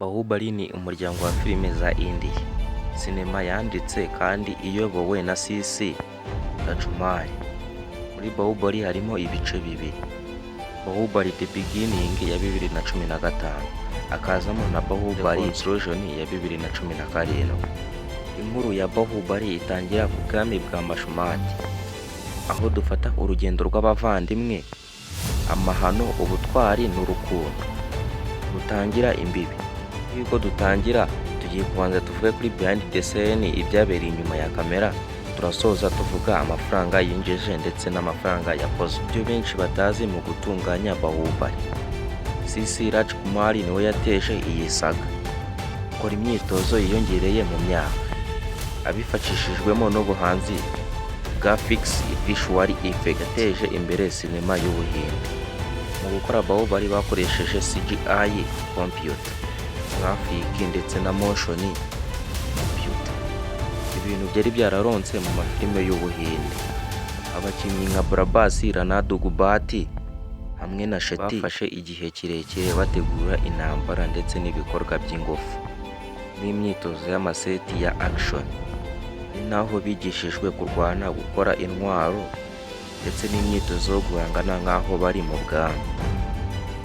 Bahubali ni umuryango wa filime za India, sinema yanditse kandi iyobowe na C.C. Rajkumar. Muri Bahubali harimo ibice bibiri: Bahubali The Beginning ya 2015, hakazamo na Bahubali Conclusion ya 2017. Inkuru ya Bahubali itangira ku bwami bwa Mashumati, aho dufata urugendo rw'abavandimwe, amahano, ubutwari n'urukundo rutangira imbibi. Yuko dutangira, tugiye kubanza tuvuge kuri behind the scene, ibyabereye inyuma ya kamera. Turasoza tuvuga amafaranga yinjije ndetse n'amafaranga yakoze, ibyo benshi batazi mu gutunganya Bahubali. C.C. Rajkumar niwe yateje iyi saga, akora imyitozo yiyongereye mu myaka, abifashishijwemo n'ubuhanzi bwa fix visual effect, yateje imbere sinema y'Ubuhinde. Mu gukora Bahubali bakoresheje CGI, computer graphic ndetse na motion computer, ibintu byari byararonse mu mafilime y'Ubuhinde. Abakinnyi nka Prabhas, Rana Daggubati hamwe na Shetty bafashe igihe kirekire bategura intambara ndetse n'ibikorwa by'ingufu n'imyitozo y'amaseti ya action. Ni naho bigishijwe kurwana, gukora intwaro ndetse n'imyitozo yo guhangana nk'aho bari mu bwami.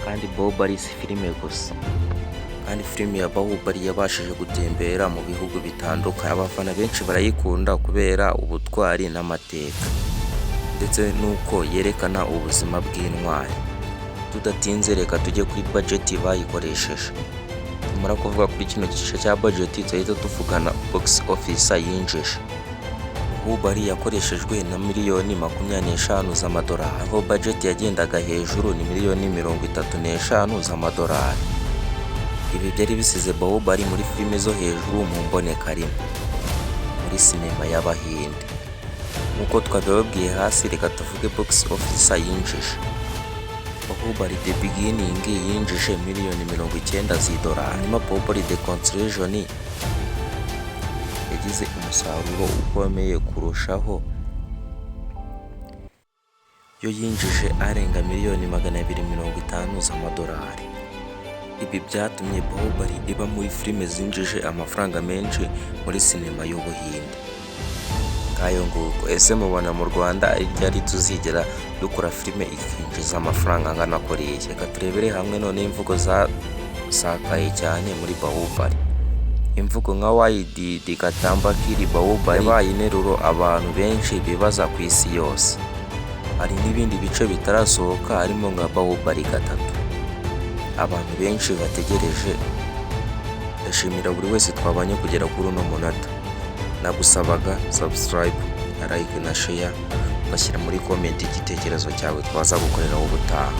Kandi Bahubali si filime gusa. Kandi filime ya Bahubali yabashije gutembera mu bihugu bitandukanye, abafana benshi barayikunda kubera ubutwari n'amateka ndetse n'uko yerekana ubuzima bw'intwari. Tudatinze, reka tujye kuri budget bayikoresheje. Tumara kuvuga kuri kino gice cya budget, tuhita tuvugana box office yinjije. Bahubali yakoreshejwe na miliyoni 25 z'amadolari, aho budget yagendaga hejuru ni miliyoni 35 z'amadolari. Ibi byari bisize Bahubali muri filime zo hejuru mu mbonekarimwe muri sinema y'Abahinde. Nk'uko twabibabwiye hasi, reka tuvuge box office yinjije. Bahubali The Beginning yinjije miliyoni 90 z'idolari, hanyuma Bahubali The Conclusion yagize umusaruro ukomeye kurushaho, yo yinjije arenga miliyoni 250 z'amadolari. Ibi byatumye Bahubali iba muri filime zinjije amafaranga menshi muri sinema y'Ubuhinde. Ngayo nguko. Ese mubona mu Rwanda ari ryari tuzigera dukora filime ikinjiza amafaranga angana kuriya? Reka turebere hamwe none imvugo zasakaye cyane muri Bahubali. Imvugo nka "Why did Kattappa kill Bahubali?" yabaye interuro abantu benshi bibaza ku isi yose. Hari n'ibindi bice bitarasohoka, harimo nka Bahubali 3 abantu benshi bategereje. Ndashimira buri wese twabanye kugera kuri uno munota. Nagusabaga subscribe na like na share, ugashyira muri comment igitekerezo cyawe twaza gukoreraho ubutaha.